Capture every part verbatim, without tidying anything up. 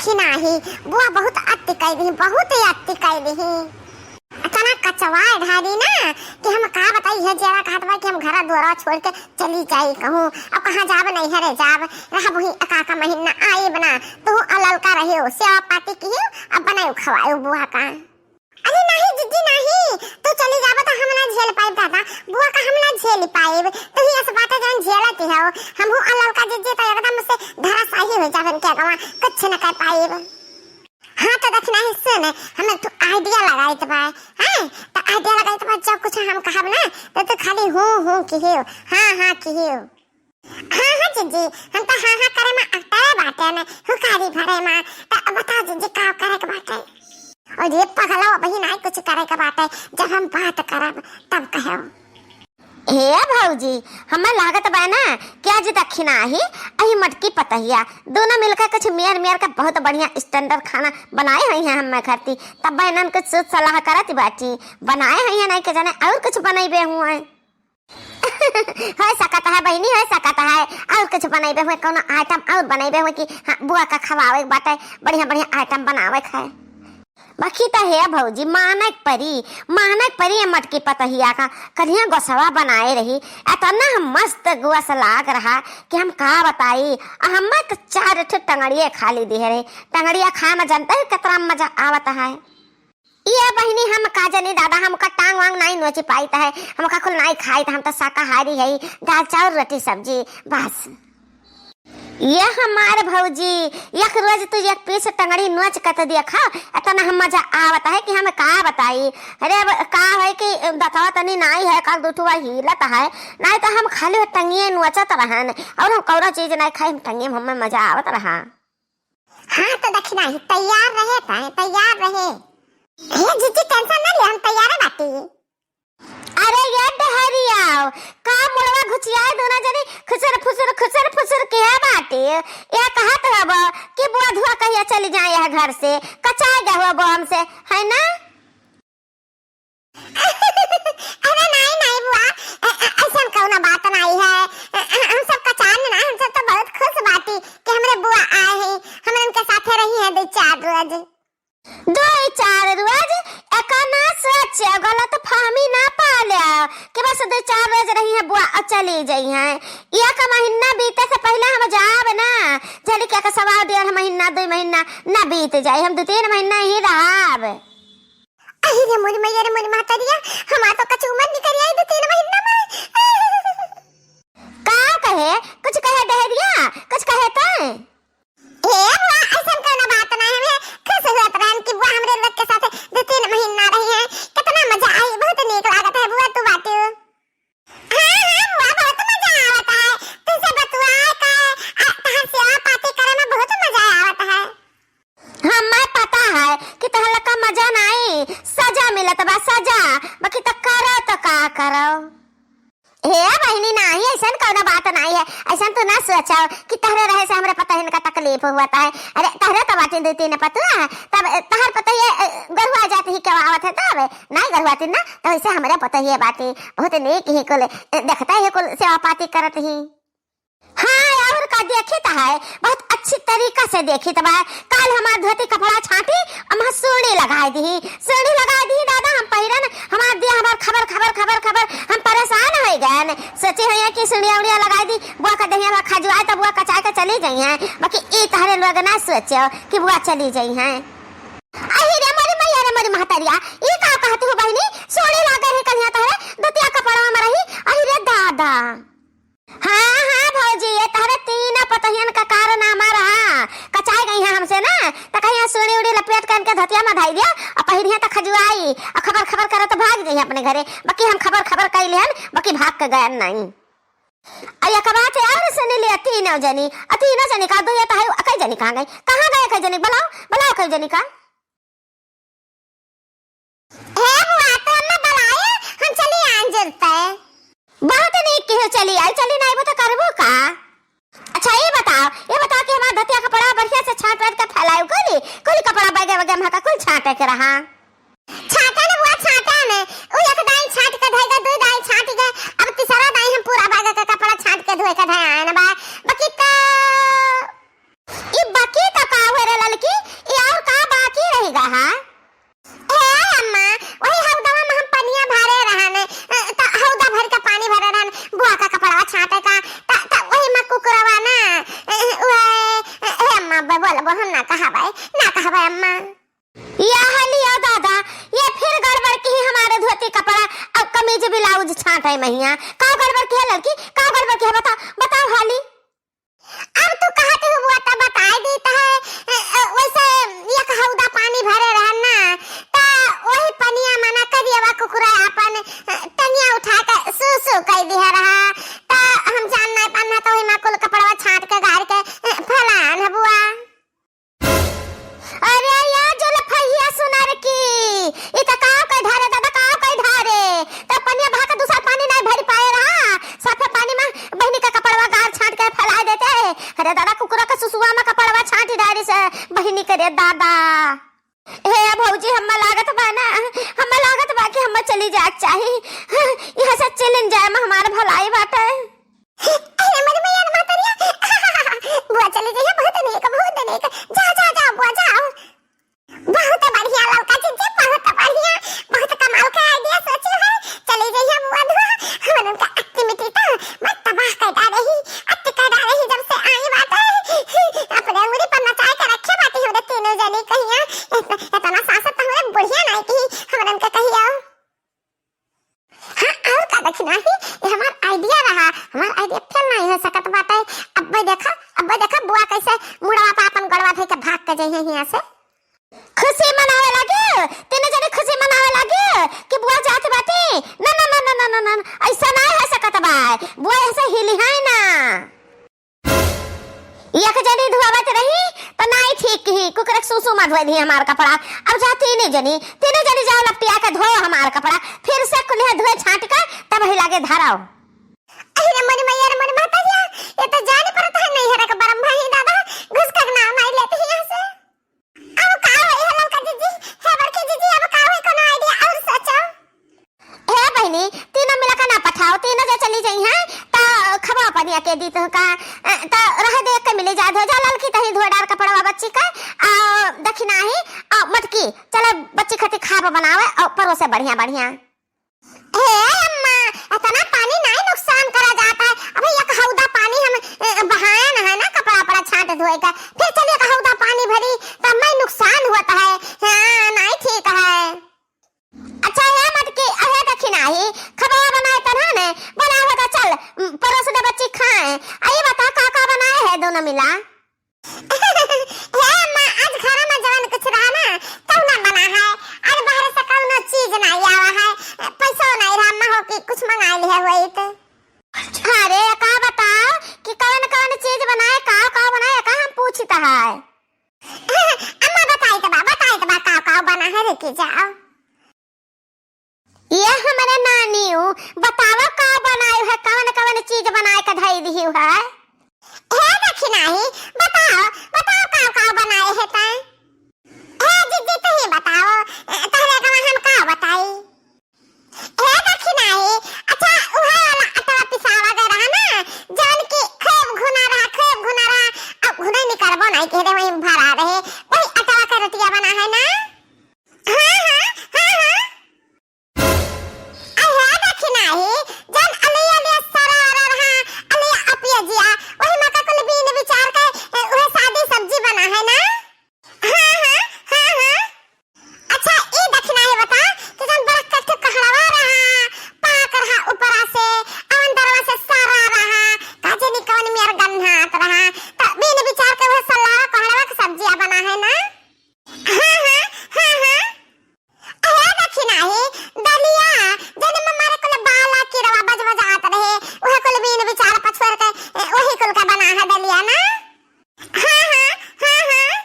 कि नाही, बुआ बहुत अति कइ दिही, बहुत ही अति कइ दिही। इतना कचवा ढारी ना कि हम का बताई, है जेरा कहत बा कि हम घरा दुआरा छोड़ के चली जाई कहूँ। अब कहाँ जाब, नैहरे जाब, रहब हुई एकाक महीना, आइब ना। तू अ ललका रहियो, सेवा पाती किहियो, अब बनायो खवायो बुआ का। अरे नाही जिज्जी नाही, तू चली जाब त हम ना झेल पाइब दादा, बुआ का हम ना झेल पाइब। तू ही अस बाटे जौन झेलत हो, हमहू अ ललका जिज्जी त एकदम से धराशाही हो जाबन के गवा, कुछ न कइ पाइब। हाँ, त देख नाही, सुन, हम एक ठो idea लगाइत बा, हैं? त idea लगाइत बा, जब कुछ हम कहब ना, त तू खाली हूँ, हूँ किहियो, हाँ, हाँ किहियो। हाँ, हाँ, जिज्जी, हम त हाँ, हाँ करे मा अकटरे बाटे न, हुकारी भरे मा। त बताओ जिज्जी, का करे के बाटे? अरे पगला, अबही नाही कुछ करे के बाटे, जब हम बात करब, तब कहेउ। हे भौजी, हमें लागत बा ना कि आज दखिनाही, अही मटकी पतहिया, दोनों मिलकर कुछ मेर मेर के बहुत बढ़िया standard खाना बनाए हुई हैं हमें खाती। तब इन्हन कुछ सोच सलाह करत बाटी, बनाए हुई हैं, नहीं के जाने और कुछ बनइबे हुए। हो सकत है बहिनी, हो सकत है और कुछ बनइबे हुए, कौनो item और बनइबे हुए कि हाँ, बुआ का खवावे के बाटे, बढ़िया बढ़िया item बनावे के है। बाकी त हे भौजी, मानक परी, मानक परी ये मटकी पतहिया का, करिया गोसवा बनाए रही, एतना मस्त गोस लाग रहा कि हम का बताई। आ हमें त चार ठो टंगड़िए खाली दिहे रही। टंगड़िया खाए मा जानते हो कितना मजा आवत है। ये बहिनी, हम का जानी दादा, हमका टांग वांग नाही नोची पाइत है, हमका कुल नाही खाइत, हम त शाकाहारी है, दाल चाउर रोटी सब्जी बस। ये हमार भौजी, एक रोज तू एक piece टंगड़ी नोच के त देखा, इतना हम मजा आवत है कि हम का बताई। अरे अब का है कि दतवा तनी नाही है, काल दुठवा हिलत है, नाही त हम खाली टंगिए नोचत रहन और हम कौनो चीज नाही खाई, हम टंगिए में हमें मजा आवत रहा। हाँ, त दखिनाही तैयार रहे, ताए तैयार रहे। हे जिज्जी, tension ना ले, हम तैयारे बाटी। अरे ये डहरिया, का मुड़वा घुचियाए दोनों जनी खुसर फुसर, खुसर फुसर के है बाटी। ये कहत हब कि बुआ धुआ कहिया चली जाए यह घर से, कचाए गए हो वो हमसे, है ना? अरे नाही, नाही बुआ, अ, अ, अइसन कौनो बात नाही है। अ, अ, हम सब कचान ना, हम सब त बहुत खुश बाटी कि हमरे बुआ आए हैं, हमरे उनके साथे रही हैं दो चार रोज। दो चार रोज? एका ना सोच, गलत फहमी ना पाले कि बस दो चार रोज रही हैं बुआ और चली जाई हैं। एक महीना बीते से पहले हम जाब ना, जल्दी क्या का सवा डेढ़ महीना, दो महीना ना बीत जाए, हम दो तीन महीना ही रहब। अहि रे मोरी मैया रे मोरी महतरिया, हमार तो कचू उमर निकल आई दो तीन महीना में। का कहे? कुछ कहे डहरिया? कुछ कहे तैं? हे बुआ, अइसन कौनो बात ना है, हमें खुश होत रहन कि बुआ हमरे लोग के साथ दो तीन महीना रही हैं। कितना मजा आई, बहुत नीक लागत है बुआ, तू बाटू। हाँ, हाँ बुआ, बहुत मजा आवत है, तुमसे बतुआ का, आ, तहार सेवा पाती करे में बहुत मजा आवत है। हमें पता है कि तहरा का मजा नाई, सजा मिलत बा, सजा। बाकी त करो त का करो। हे बहिनी, नाही, अइसन कौनो बात नाही है। अइसन तू ना सोचो कि तहरे रहे से हमरे पतोहिन का तकलीफ हुआ है। अरे, तहरे तो बाटिन दो तीन पतुआ, तब तहर पतोहिए, अ, गरुआ जात ही केवा आवत है, तब नाही गरुआतिन ना, तो अइसे हमरे पतोहिए बाटी, बहुत नीक ही कुल, अ, देखता ही कुल सेवा पाती करत ही। हाँ, और का देखित है, बहुत अच्छी तरीका से देखित बा। काल हमार धोती कपड़ा छाटी, अम्मा सूड़ी लगाई दी, सूड़ी लगाई दी दादा, हम पहिरन, हमार दिया हमार खबर, खबर, खबर, खबर, हम परेशान होइ गएन। सोची है कि सूड़िया उड़िया लगाई दी, बुआ का दहिया में खजुआए तो बुआ कचाए के चली जाई हैं। बाकी ई तहरे लोग ना सोचो कि बुआ चली जाई हैं। अहि रे मोरी मैया रे मोरी महतरिया, ई का कहत हो बहिनी? सूड़ी लागे रही कहिया तहरे, धोतिया कपड़ा में रही, अहि रे दादा। हाँ, हाँ भौजी, ये तहरे तीन पतोहियन का कारनामा रहा। कचाए गई हैं हमसे ना, त कहिया सूड़ी उड़ी लपेट के इनके धोतिया में धई दिया, अ पहिरिया त खजुआई, अ खबर खबर करत भाग जाई अपने घरे। बाकी हम खबर खबर कई लेहन, बाकी भाग के गएन नाई। अ एक बात और सुन लिया, तीनों जनी, अ तीनों जनी का दो ये त है, अ कई जनी कहाँ गई? कहाँ गए कई जनी? बुलाओ, बुलाओ कई जनी का। हे बुआ, तो अम्मा बुलाए, हम चली आन जरते। बहुत नीक किहो, चली आई, चली नाई वो तो करबो का। अच्छा, ये बताओ, ये बताओ कि हमार धोतिया कपड़ा बढ़िया से छांट वाट के फैलायो, कुली, कुली कपड़ा बैगे वैगे में का कुल छांटे के रहा। छांटा ने बुआ, छांटा ने, उ एक दाई छांट के धइगा, दो दाई छांट के, अब तीसरा दाई हम पूरा बैग के कपड़ा छांट के धोए के धए आए न बा। बाकी तो ई बाकी त का हुए रे ललकी? तो बोलबो हम ना कहबै, ना कहबै अम्मा। या हलिया दादा, ये फिर गड़बड़ किही हमारे धोती कपड़ा अउ कमीज ब्लाउज छाँटै महिया। का गड़बड़ किहे ललकी, का गड़बड़ किहे, बताओ, बताओ हाली। अब तू कहत हू बुआ त बताइ दीत है, अ, अ, वैसे एक हौदा पानी भरे रहन ना, त वही पनिया मा ना करियवा कुकुरा आपन, अ, टंगिया उठाइ के सू सू कइ दिहे रहा, त हम जान नाहीं पान ना, त वही मा कुल कपड़वा छाँट के गारि के, अ, फलान है बुआ। अरे या जुल्फैया सुनर की, ई त काव कइ धारे दादा, काव कइ धारे। त पनिया बहा के दूसर पानी नाहीं भरि पाए रहा, साफे पानी मा बहिनी का कपड़वा गार छाँट के फैलाइ देते। अरे दादा, कुकुरा के सुसुआ मा कपड़वा छाँटी डारिस बहिनी के रे दादा। हे भौजी, हम्मा लागत बा ना, हम्मा लागत बा कि हम्मा चली जाए के चाही। यहाँ से चलिन जाए मा हमार भलाई बाटे। अरे मोरी मैया रे महतरिया, बुआ चली जइहे, बहुत नीक, बहुत नीक। जा, जा, जा बुआ, जा। बहुत बढ़िया ललका जिज्जी, बहुत बढ़िया, बहुत कमाल का idea सोची है। चली जइहे बुआ धुआ, हमन उनका अत्ती मिट्टी तो मत तबाह कर डारे ही, अत्ती कर डारे ही जब से आई बाटे। अपने उंगली पर नचाए के रखे बाटी हमरे तीनों जनी कहिया। इत-, इतना सास तो हमरे बुढ़िया नाहीं की, हमन उनका कहिया। हाँ, और का दखिनाही, ये हमार idea रहा, हमार idea fail नाहीं होइ सकत बाटे। अब्बे देखा, अब्बे देखा, बुआ कैसे मुड़वा पे आपन गोड़वा धइ के भाग के जइहे हियाँ से। खुसी मनावे लागी, तीनों जनी खुसी मनावे लागी कि बुआ जात बाटी। ना, ना, ना, ऐसा नाहीं होइ सकत बा। बुआ ऐसे हिलिहैं ना। एक जनी धोवत रही, त नाहीं ठीक किही, कुकुरक सूसू मा धोइ दिही हमार कपड़ा। अब जा तीनों जनी, तीनों जनी जाओ लपटिया के धोओ हमार कपड़ा, फिर से कुल्हे धोए छाँट के, तब ही लागे धराओ। अरे मोरी मैया रे मोरी महतरिया, ये तो जाने परत है नैहर का बरम्हा ही दादा, घुस कर नाम नाहीं लेते ही यहाँ से। अब का होई है ललका जिज्जी, हे बड़की जिज्जी, अब का होई, कोनो idea और सोचो। हे बहिनी, तीनों मिला के ना पठाओ, तीनों जे चली जइहैं, त खबा पनिया के दी तुहका, अ, त रह दे के मिली जा, धो जा ललकी तही धो डार कपड़वा बच्ची का, आ दखिनाही, आ मटकी, चलो बच्ची खातिर खाब बनावे, आ परोसे बढ़िया बढ़िया। हे अम्मा, इतना पानी नाहीं नुकसान करा जात है। अबे एक हौदा पानी हम, अ, बहायन है ना कपड़ा वपड़ा छाँट धोए का, फिर चलिए एक हौदा पानी भरी, त मैं नुकसान होत है। हाँ, नाहीं ठीक है। अच्छा, हे मटकी, अहे दखिनाही, खबवा बनाए तनहा ने, बना होता चल, उम, परोस दे बच्ची खाए। आ ई बता, का का बनाए है दोनों मिला? हे अम्मा, आज घर मा जवन कुछ रहा ना, तौना बना है। आज बाहर से कौनो चीज नाहीं आवा है, पैसो नाहीं रहा, अम्मा हो कि कुछ मंगाइ लिहे होइत। अरे, का बताओ कि कवन कवन चीज बनाए, का का बनाए, का हम पूछित है। अम्मा बताइत बा, बताइत बा, का का बना है, रुकी जाओ। ये हमरे नानी, बतावा का बनाए है, कवन कवन चीज बनाए के धई दिही है? हे दखिनाही, बताओ, बताओ का का बनाए है तैं? हे जिज्जी, तुही बताओ, तहरे गवा हम का बताई? हे दखिनाही, अच्छा, उहे वाला अटवा पिसावा गए रहा ना, जौन की खूब घुना रहा, खूब घुना रहा, अब घुनई निकरबो नाहीं, कह दे वहीं भरा रहे, वही अटवा के रोटिया बना है ना? हाँ, हाँ, हाँ, हाँ। अरे दखिनाही, जौन अलिया अलिया सरारा रहा, अलिया अपिया जिया, वही मा का कुल बीन बिचार के, ए, उहे सादी सब्जी बना है ना? हाँ, हाँ, हाँ, हाँ। अच्छा, ई दखिनाही बता कि जौन बड़ा कट्ठ कहड़वा रहा, पाक रहा ऊपरा से, अवंदरवा से सरा रहा, का जनी कौन मेर गन्हात रहा, त बीन बिचार के उहे सल्लावा कहड़वा के सब्जिया बना है ना? हाँ, हाँ, हाँ, हाँ। अहे दखिनाही, दलिया, जने में मारे कुल बाला किरवा बज बजात रहे, उहे कुल बीन बिचार पछोर के, ए, वही कुल का बना है दलिया ना? हाँ, हाँ, हाँ, हाँ।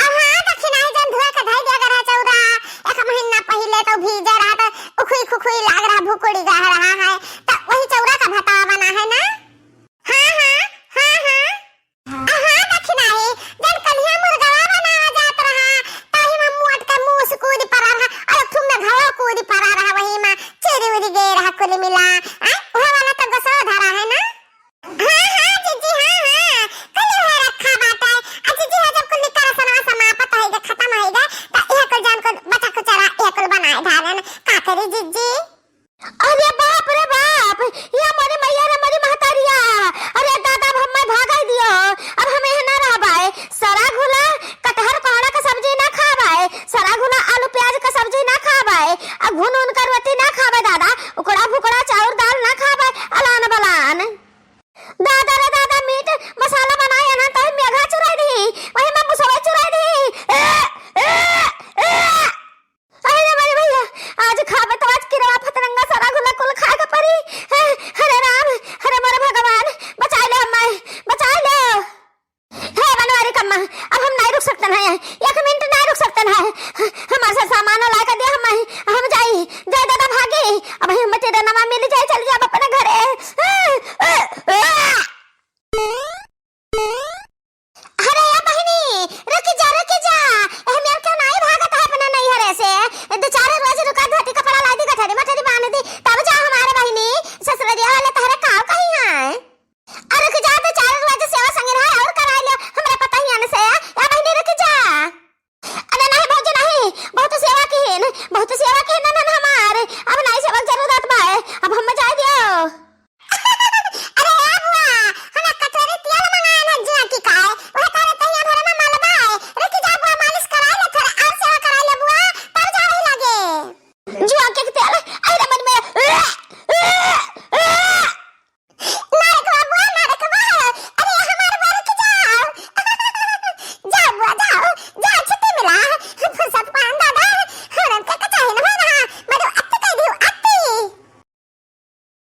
अब हाँ दखिनाही, जन धोए के धई दिया रहे चौरा, एक महीना पहिले तो भीजे रहा, तो उखुई खुखुई लाग रहा, भुकुड़ी गह रहा है, तो वही चौरा का भतावा बना है ना? हाँ, हाँ, हाँ, हाँ। अहा दखिनाही, जन कलिया मुर्गवा बना हाँ,